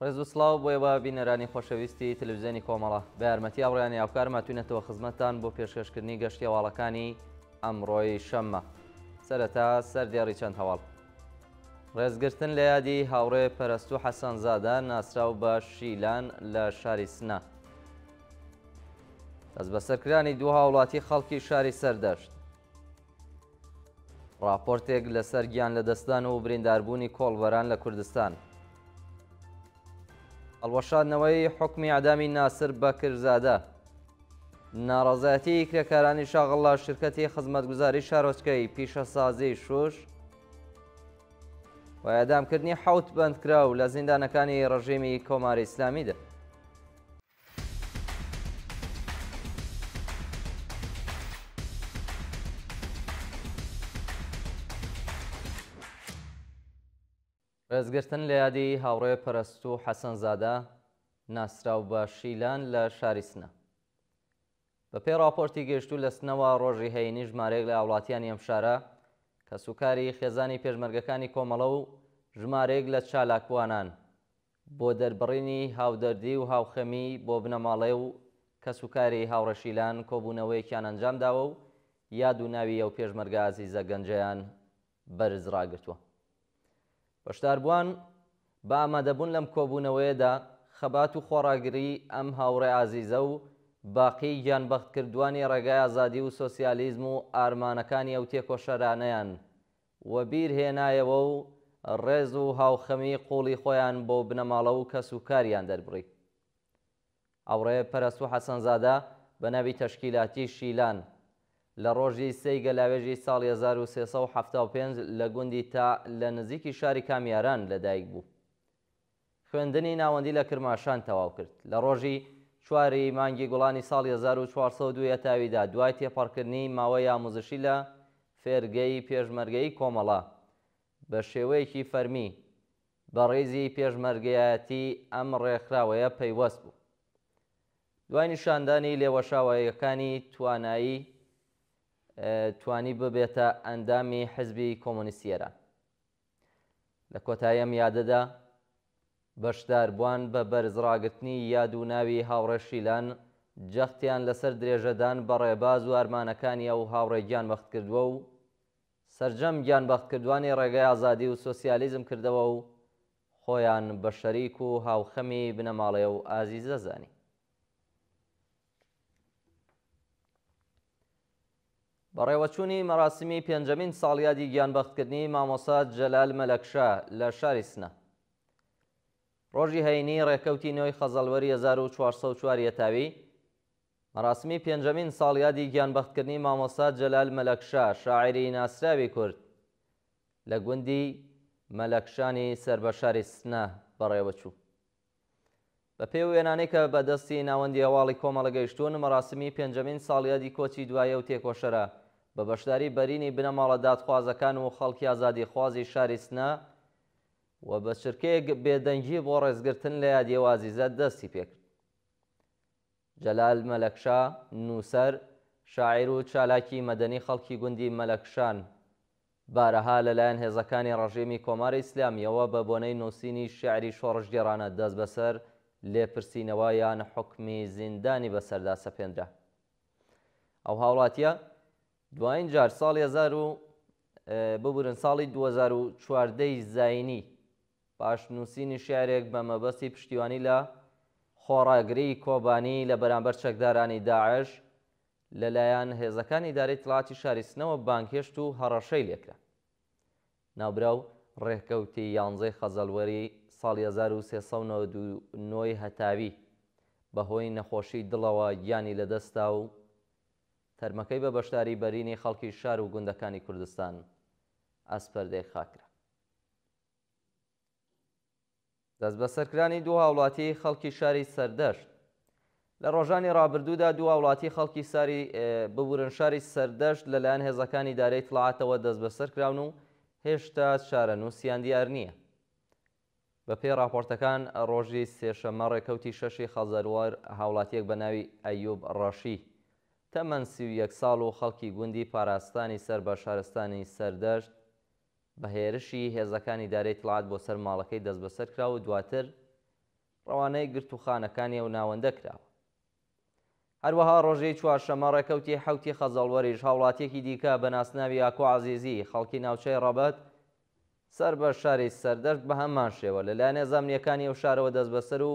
ڕێز و سڵاو بۆ ئێوە بینەرانی خۆشەویستی تەلەڤیزیۆنی کۆمەڵە. بە یارمەتی هاوڕێیانی هاوکارم هاتوینەتەوە خزمەتتان بۆ پێشکەشکردنی گەشتی هەواڵەکانی ئەمڕۆی شەممە. سەرەتا سەردێڕی چەند هەواڵ. ڕێزگرتن لە یادی هاوڕێ پەرەستوو حەسەنزادە ناسراو بە شیلان لە شاری سنە. دەستبەسەرکرانی دوو هاوڵاتی خەڵکی شاری سەردەشت. ڕاپۆرتێک لەسەر گیان لەدەستدان و برینداربوونی کۆڵبەران لە کوردستان. هەڵوەشاندنەوەی حوکمی ئیعدامی ناسر بەکرزادە. ناڕەزایەتیی کرێکارانی شاغڵ لە شرکەتی خزمەتگوزاری شارۆچکەی پیشەسازی شوش و ئێعدامکردنی حەوت بەندکراو لە زیندانەکانی ڕژیمی کۆماری ئیسلامیدا. ڕێزگرتن لە یادی هاوڕێ پەرەستوو حەسەنزادە ناسراو بە شیلان لە شاری سنە. بەپێی ڕاپۆرتی گەیشتوو لە سنەوە ڕۆژی هەینی ژمارەیەک لە هاوڵاتیانی ئەم شارە، کەسوکاری خێزانی پێشمەرگەکانی کۆمەڵە و ژمارەیەک لە چالاکوانان بۆ دەربڕینی هاودەردی و هاوخەمی بۆ بنەماڵەی و کەسوکاری هاوڕێ شیلان کۆبوونەوەیەکیان ئەنجامداوە و یاد و ناوی ئەو پێشمەرگە ئازیزە گەنجەیان بەرز ڕاگرتووە. بەشداربووان بە ئامادەبوون لەم کۆبوونەوەیەدا خەبات و خۆڕاگریی ئەم هاوڕێ ئازیزە و باقیی گیانبەختکردووانی ڕێگای ئازادی و سۆسیالیزم و ئارمانەکانی ئەو تێکۆشەرانەیان وەبیر هێنایەوە و ڕێز و هاوخەمیی قووڵی خۆیان بۆ بنەماڵە و کەسوکاریان دەربڕی. هاوڕێ پەرەستوو حەسەنزادە بە ناوی تەشکیلاتی شیلان لە ڕۆژی سێی گەلاوێژی ساڵی 1375 لە گوندی تا لە نزیکی شاری کامیاران لە دایک بوو. خوێندنی ناوەندی لە کرماشان تەواو کرد. لە ڕۆژی چوار ی مانگی گوڵانی ساڵی 1402 هەتاویدا دوای تێپەڕکردنی ماوەی ئاموزشی لە فێرگەی پێشمەرگەیی کۆمەڵە بە شێوەیەکی فەرمی بە ڕیزی پێشمەرگەیەتی ئەم ڕێکخراوەیە پەیوەست بوو. دوای نیشاندانی لێوەشاوەیەکانی توانایی توانی ببێتە ئەندامی حزبی کۆمۆنیستی ئێران. لە کۆتایی ئەم یادەدا بەشداربووان بە بەرزڕاگرتنی یاد و ناوی هاوڕێ شیلان جەختیان لەسەر درێژەدان بە ڕێباز و ئارمانەکانی ئەو هاوڕێ گیانبەختکردووە و سەرجەم گیانبەختکردوانی ڕێگای ئازادی و سۆسیالیزم کردەوە و خۆیان بە شەریک و هاوخەمی بنەماڵەی ئەو ئازیزە زانی. بەڕێوەچوونی مەراسیمی پێنجەمین ساڵیادی گیانبەختکردنی مامۆستا جەلال مەلەکشا لە شاری سنە. ڕۆژی هەینی ڕێکەوتی نۆی خەزەڵوەری 1404 یەتاوی، مەراسمی پێنجەمین ساڵیادی گیانبەختکردنی مامۆستا جەلال مەلەکشا، شاعیری ناسراوی کورد، لە گوندی مەلەکشانی سەر بە شاری سنە بەڕێوەچوو. بە پێی ئەو وێنانەی کە بە دەستی ناوەندی هەواڵی کۆمەڵە گەیشتوون، مەراسمی پێنجەمین ساڵیادی کۆچی دوایی ئەو تێکۆشەرە بە بەشداری بەرینی بنەماڵە دادخوازەکان و خەڵکی ئازادیخوازی شاری سنە و بە چرکەیەک بێدەنگی بۆ ڕێزگرتن لە یادی ئەو ئازیزە دەستی پێکرد. جەلال مەلەکشا، نووسەر، شاعیر و چالاکی مەدەنی خەڵکی گوندی مەلەکشان، بارەها لەلایەن هێزەکانی ڕژێمی کۆماری ئیسلامییەوە بە بۆنەی نووسینی شیعری شۆڕشگێڕانە دەستبەسەر، لێپرسینەوە یان حوکمی زیندانی بەسەردا سەپێنرا. ئەو هاوڵاتییە دوایین جار ساڵی هەزار و ببورن ساڵی 2014 ی زایینی پاش نووسینی شیعرێک بە مەبەستی پشتیوانی لە خۆڕاگریی کۆبانی لە بەرامبەر چەکدارانی داعش لە لایەن هێزەکانی ئیدارەی ئیتڵاعاتی شاری سنەوە بانگهێشت و هەڕەشەی لێکرا. ناوبراو ڕێکەوتی یانزەی خەزەڵوەری ساڵی 1399 ی هەتاوی بە هۆی نەخۆشیی دڵەوە گیانی لەدەستدا و تەرمەکەی بە بەشداریی بەرینی خەڵکی شار و گوندەکانی کوردستان ئەسپەردەی خاک کرا. دەستبەسەرکرانی دوو هاوڵاتیی خەڵکی شاری سەردەشت لە ڕۆژانی ڕابردوودا دوو هاوڵاتی خەڵکی ساری ببورن شاری سەردەشت لەلایەن هێزەکانی ئیدارەی ئیتڵاعاتەوە دەستبەسەر کراون و هێشتا چارەنووسیان دیار نییە. بەپێی ڕاپۆرتەکان ڕۆژی سێشەممە ڕێکەوتی شەشی خەزەلوەر هاوڵاتییەک بە ناوی ئەیوب ڕەشی تەمەن 31 ساڵ و خەڵکی گوندی پاراستانی سەر بە شارستانی سەردەشت بە هێرشی هێزەکانی ئیدارەی ئیتڵاعات بۆ سەر ماڵەکەی دەستبەسەر کرا و دواتر ڕەوانەی گرتووخانەکانی ئەو ناوەندە کراوە. هەروەها ڕۆژی چوارشەممە ڕێکەوتی حەوتی خەزەڵوەریش هاوڵاتییەکی دیکە بە ناسناوی ئاکۆ عەزیزی خەڵکی ناوچەی ڕەبەت سەر بە شاری سەردەشت بە هەمان شێوە لەلایەن هێزە ئەمنییەکانی ئەو شارەوە دەستبەسەر و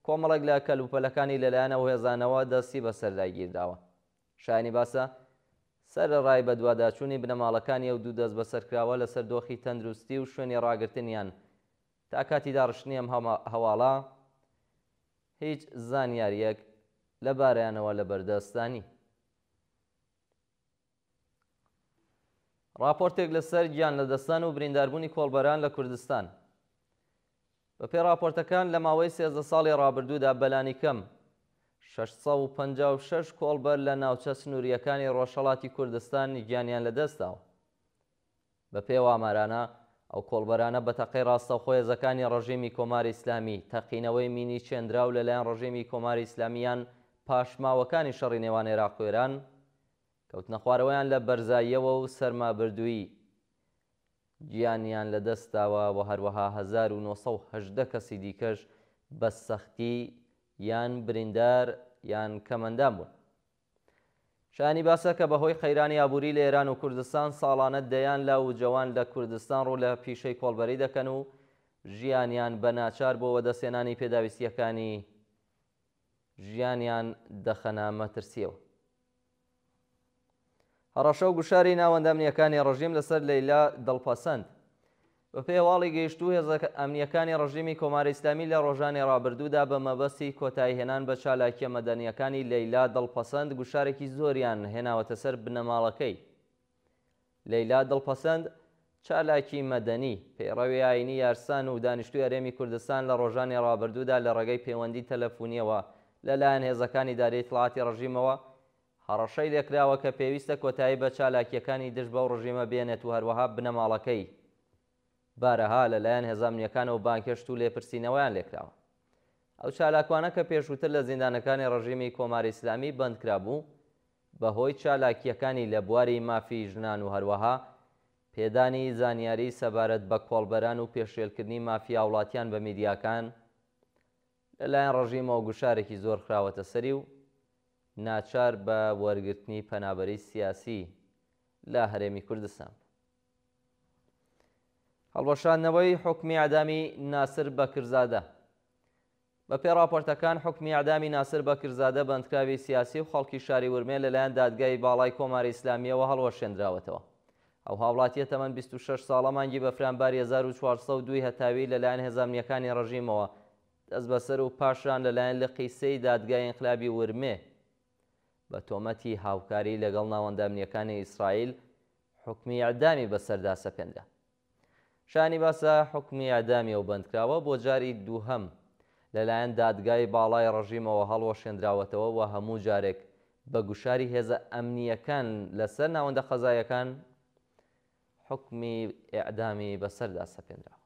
کۆمەڵێک لە کەلوپەلەکانی لەلایەن ئەو هێزانەوە دەستی بەسەردا گیرداوە. شایانی باسە، سەرەڕای بەدواداچوونی بنەماڵەکانی ئەو دوو دەستبەسەرکراوە لەسەر دۆخی تەندروستی و شوێنی ڕاگرتنیان تا کاتی داڕشتنی ئەم هەواڵە هیچ زانیارییەک لەبارەیانەوە لەبەردەستدا نین. ڕاپۆرتێک لەسەر گیانلەدەستدان و برینداربوونی کۆڵبەران لە کوردستان. بەپێی ڕاپۆرتەکان لە ماوەی 13 ساڵی ڕابردوودا بەلانیکەم 656 کۆڵبەر لە ناوچە سنوورییەکانی ڕۆژهەڵاتی کوردستان گیانیان لەدەستداوە. بەپێی ئەو ئامارانە، ئەو کۆڵبەرانە بە تەقەی ڕاستەوخۆی هێزەکانی ڕژیمی کۆماری ئیسلامی، تەقینەوەی مینی چێندراو لەلایەن ڕژیمی کۆماری ئیسلامی یان پاشماوەکانی شەڕی نێوان ئێراق و ئێران، کەوتنەخوارەوەیان لە بەرزاییەوە و سەرمابردوویی گیانیان لەدەستداوە و هەروەها 1918 کەسی دیکەش بە سەختی یان بریندار یان کەمئەندام بوون. شایانی باسە کە بەهۆی قەیرانی ئابووری لە ئێران و کوردستان ساڵانە دەیان لاو و جەوان لە کوردستان ڕوو لە پیشەی کۆڵبەری دەکەن و ژیانیان بە ناچار بۆ وەدەستهێنانی پێداویستییەکانی ژیانیان دەخەنە مەترسییەوە. هەڕەشە و گوشاری ناوەندە ئەمنییەکانی ڕژیم لەسەر لەیلا دڵپەسەند. بەپێی هەواڵی گەیشتوو هێزە ئەمنییەکانی ڕژیمی کۆماری ئیسلامی لە ڕۆژانی ڕابردوودا بە مەبەستی کۆتاییهێنان بە چالاکییە مەدەنییەکانی لەیلا دڵپەسەند گوشارێکی زۆریان هێناوەتە سەر بنەماڵەکەی. لەیلا دڵپەسەند، چالاکی مەدەنی، پەیڕەوی ئایینی یارسان و دانیشتووی هەرێمی کوردستان لە ڕۆژانی ڕابردوودا لە ڕێگەی پەیوەندی تەلەفونییەوە لە لایەن هێزەکانی ئیدارەی ئیتڵاعاتی ڕژیمەوە هەڕەشەی لێکراوە کە پێویستە کۆتایی بە چالاکییەکانی دژ بەو ڕژیمە بێنێت و هەروەها بنەماڵەکەی بارەها لە لایەن هێزە ئەمنییەکانەوە بانگهێشت و لێپرسینەوەیان لێکراوە. ئەو چالاکوانە کە پێشووتر لە زیندانەکانی ڕژیمی کۆماری ئیسلامی بەندکرابوو، بە هۆی چالاکییەکانی لە بواری مافی ژنان و هەروەها پێدانی زانیاری سەبارەت بە کۆڵبەران و پێشێلکردنی مافی هاوڵاتیان بە میدیاکان لە لایەن ڕژیمەوە گوشارێکی زۆر خراوەتە سەری و ناچار بە وەرگرتنی پەنابەری سیاسی لە هەرێمی کوردستان بوو. هەڵوەشاندنەوەی حوکمی ئیعدامی ناسر بەکرزادە. بە پێی ڕاپۆرتەکان حوکمی ئیعدامی ناسر بەکرزادە بەندکراوی سیاسی و خەڵکی شاری ورمێ لەلایەن دادگای باڵای کۆماری ئیسلامییەوە هەڵوەشێندراوەتەوە. ئەو هاوڵاتییە تەمەن 26 ساڵە مانگی بەفرانباری 1402 ی هەتاوی لەلایەن هێزە ئەمنییەکانی ڕژیمەوە دەستبەسەر و پاشان لەلایەن لقی سێی دادگای ئینقلابی ورمێ بە تۆمەتی هاوکاری لەگەڵ ناوەندە ئەمنییەکانی ئیسرائیل حوکمی ئیعدامی بەسەردا سەپێنرا. شایانی باسە حوکمی ئیعدامی ئەو بەندکراوە بۆ جاری دووهەم لەلایەن دادگای باڵای ڕژیمەوە هەڵوەشێندراوەتەوە و هەموو جارێک بە گوشاری هێزە ئەمنییەکان لەسەر ناوەندە قەزاییەکان حوکمی ئیعدامی بەسەردا سەپێنراوە.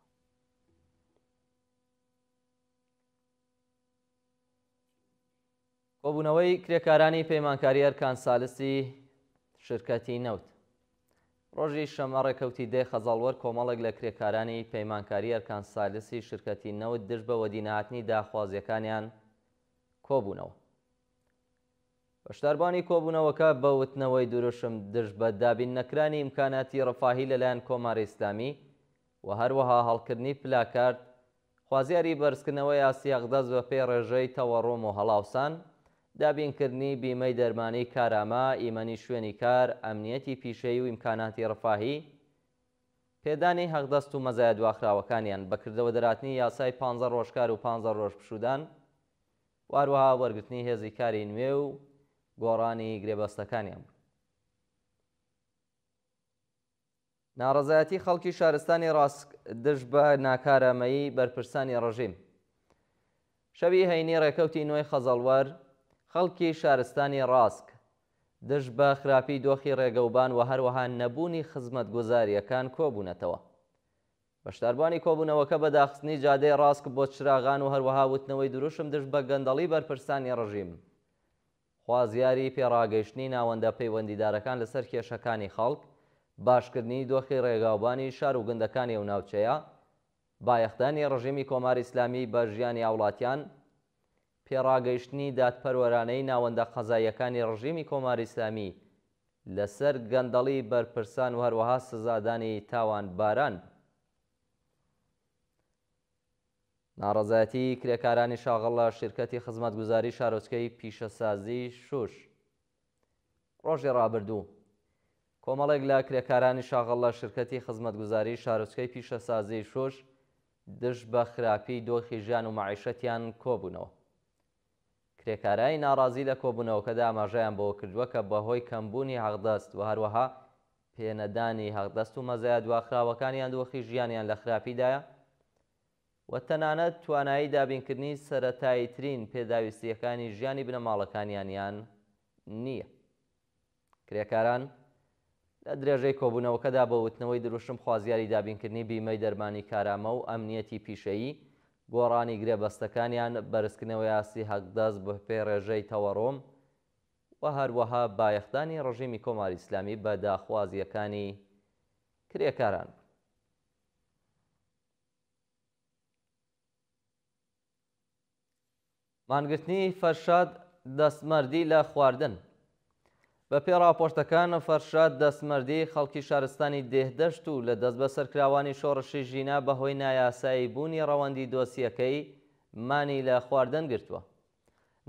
کۆبوونەوەی کرێکارانی پەیمانکاری ئەرکان سالسی شرکەتی نەوت. ڕۆژی شەممە ڕێکەوتی دەی خەزەڵوەر کۆمەڵێک لە کرێکارانی پەیمانکاری ئەرکان سالسی شرکەتی نەوت دژ بە وەدینەهاتنی داخوازیەکانیان کۆبوونەوە. بەشداربووانی کۆبوونەوەکە بە وتنەوەی دروشم دژ بە دابین نەکرانی ئیمکاناتی ڕەفاهی لەلایەن کۆماری ئیسلامی و هەروەها هەڵکردنی پلاکارد خوازیاری بەرزکردنەوەی ئاستی حەقدەست بەپێی ڕێژەی تەوەڕوم و هەڵاوسان، دابینکردنی بیمەی دەرمانی کارامە، ئیمەنی شوێنی کار، ئەمنیەتی پیشەیی و ئیمکاناتی ڕفاهی، پێدانی حەقدەست و مەزایا دواخراوەکانیان، بەکردەوە دەرهاتنی یاسای پانزە ڕۆژ کار و پانزە ڕۆژ پشوودان و هەروەها وەرگرتنی هێزی کاری نوێ و گۆڕانی گرێبەستەکانیان بوون. ناڕەزایەتی خەڵکی شارستانی ڕاسک دژ بە ناکارامەیی بەرپرسانی ڕژیم. شەوی هەینی ڕێکەوتی نۆی خەزەڵوەر، خەڵکی شارستانی ڕاسک دژ بە خراپی دۆخی ڕێگەوبان و هەروەها نەبوونی خزمەتگوزارییەکان کۆبوونەتەوە. بەشداربووانی کۆبوونەوەکە بە داخستنی جادەی ڕاسک بۆ چراغان و هەروەها وتنەوەی دروشم دژ بە گەندەڵی بەرپرسانی ڕژیم خوازیاری پێڕاگەیشتنی ناوەندە پەیوەندیدارەکان لەسەر کێشەکانی خەڵک، باشکردنی دۆخی ڕێگاوبانی شار و گوندەکانی ئەو ناوچەیە، بایەخدانی ڕژیمی کۆماری ئیسلامی بە ژیانی هاوڵاتیان، پێڕاگەیشتنی دادپەروەرانەی ناوەندە قەزاییەکانی ڕژیمی کۆماری ئیسلامی لەسەر گەندەڵی بەرپرسان و هەروەها سزادانی تاوانباران بوو. ناڕەزایەتیی کرێکارانی شاغڵ لە شیرکەتی خزمەتگوزاری شارۆچکەی پیشەسازیی شوش ڕۆژی ڕابردوو کۆمەڵێک لە کرێکارانی شاغڵ لە شیرکەتی خزمەتگوزاری شارۆچکەی پیشەسازیی شوش دژ بە خراپیی دۆخی ژیان و مەعیشەتیان کۆبوونەوە. کرێکارانی ناڕازی لە کۆبوونەوەکەدا ئاماژەیان بەوە کردووە کە بەهۆی کەمبوونی حەقدەست و هەروەها پێنەدانی حەقدەست و مەزایا دواخراوەکانیان دۆخی ژیانیان لە خراپیدایە و تەنانەت توانایی دابینکردنی سەرەتاییترین پێداویستییەکانی ژیانی بنەماڵەکانیانیان نییە. کرێکاران لە درێژەی کۆبوونەوەکەدا بە وتنەوەی دروشم خوازیاری دابینکردنی بیمەی دەرمانی کارامە و ئەمنیەتی پیشەیی، گۆڕانی گرێبەستەکانیان، بەرزکردنەوەی ئاستی حەقدەست بەپێی ڕێژەی تەوەڕۆم و هەروەها بایەخدانی ڕژیمی کۆماری ئیسلامی بە داخوازییەکانی کرێکاران بوون. مانگرتنی فەرشاد دەستمەردی لە خواردن. بەپێی ڕاپۆرتەکان فەرشاد دەستمەردی خەڵکی شارستانی دێهدەشت و لە دەستبەسەرکراوانی شۆڕشی ژینا بەهۆی نایاسایی بوونی ڕەوەندی دۆسیەکەی مانی لە خواردن گرتووە.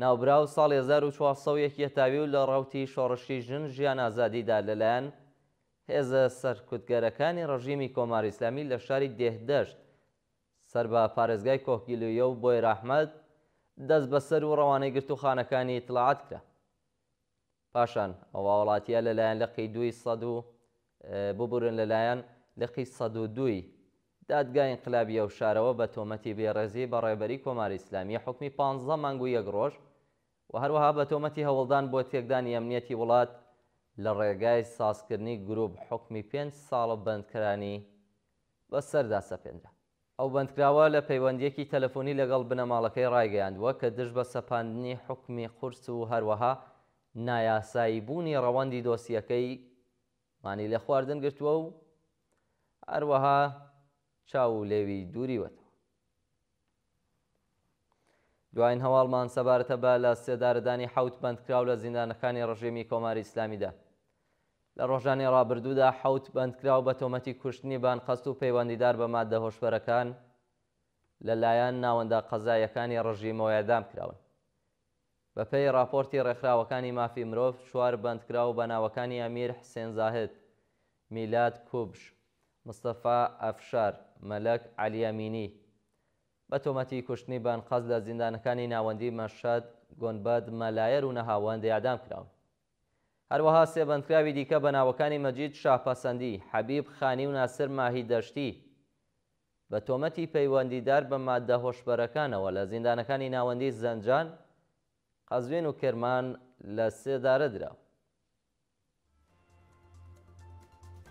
ناوبراو ساڵی 1401 هەتاوی و لە ڕەوتی شۆڕشی ژن ژیان ئازادیدا لەلایەن هێزە سەرکوتگەرەکانی ڕژیمی کۆماری ئیسلامی لە شاری دێهدەشت سەر بە پارێزگای کۆهگیلویە و بۆیراحمەد دەستبەسەر و ڕەوانەی گرتووخانەکانی ئیتڵاعات کرا. پاشان ئەو هاوڵاتییە لەلایەن لقی دووی سەد و ببورن لەلایەن لقی 102 ی دادگای ئینقلابی ئەو شارەوە بە تۆمەتی بێڕێزی بە ڕێبەری کۆماری ئیسلامی حوکمی پانزە مانگ و یەک ڕۆژ و هەروەها بە تۆمەتی هەوڵدان بۆ تێکدانی ئەمنیەتی وڵات لە ڕێگای سازکردنی گرووپ حوکمی پێنج ساڵ بەندکرانی بەسەردا سەپێنرا. ئەو بەندکراوە لە پەیوەندییەکی تەلەفۆنی لەگەڵ بنەماڵەکەی ڕایگەیاندووە کە دژ بە سەپاندنی حوکمی قورس و هەروەها نایاسایی بوونی ڕەوەندی دۆسیەکەی مانی لە خواردن گرتووە و هەروەها چاو و لێوی دووریوەتەوە. دوایین هەواڵمان سەبارەتە بە لە سێدارەدانی حەوت بەندکراو لە زیندانەکانی ڕژێمی کۆماری ئیسلامیدا. لە ڕۆژانی ڕابردوودا حەوت بەندکراو بە تۆمەتی کوشتنی بە ئەنقەست و پەیوەندیدار بە ماددە هۆشبەرەکان لە لایەن ناوەندە قەزاییەکانی ڕژیمەوە ئێعدام کراون. بە پێی ڕاپۆرتی ڕێکخراوەکانی مافی مرۆڤ، چوار بەندکراو بە ناوەکانی ئەمیر حسێن زاهد، میلاد کوبش، مستەفا ئەفشار، مەلەک عەلی ئەمینی بە تۆمەتی کوشتنی بە ئەنقەست لە زیندانەکانی ناوەندی مەشهەد، گۆنبەد، مەلایەر و نەهاوەند ئێعدام کراون. هەروەها سێ بەندکراوی دیکە بە ناوەکانی مەجید شاهپەسەندی، حەبیب خانی و ناسر ماهی دەشتی بە تۆمەتی پەیوەندیدار بە ماددە هۆشبەرەکانەوە لە زیندانەکانی ناوەندی زەنجان، قەزوین و کرمان لە سێدارە دراون.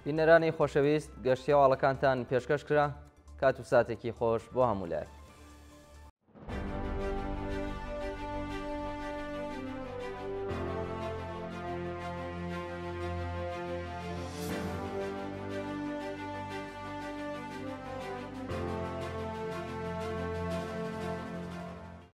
بینەرانی خۆشەویست گەشتی هەواڵەکانتان پێشکەش کرا، کات و ساتێکی خۆش بۆ هەموو لایەک.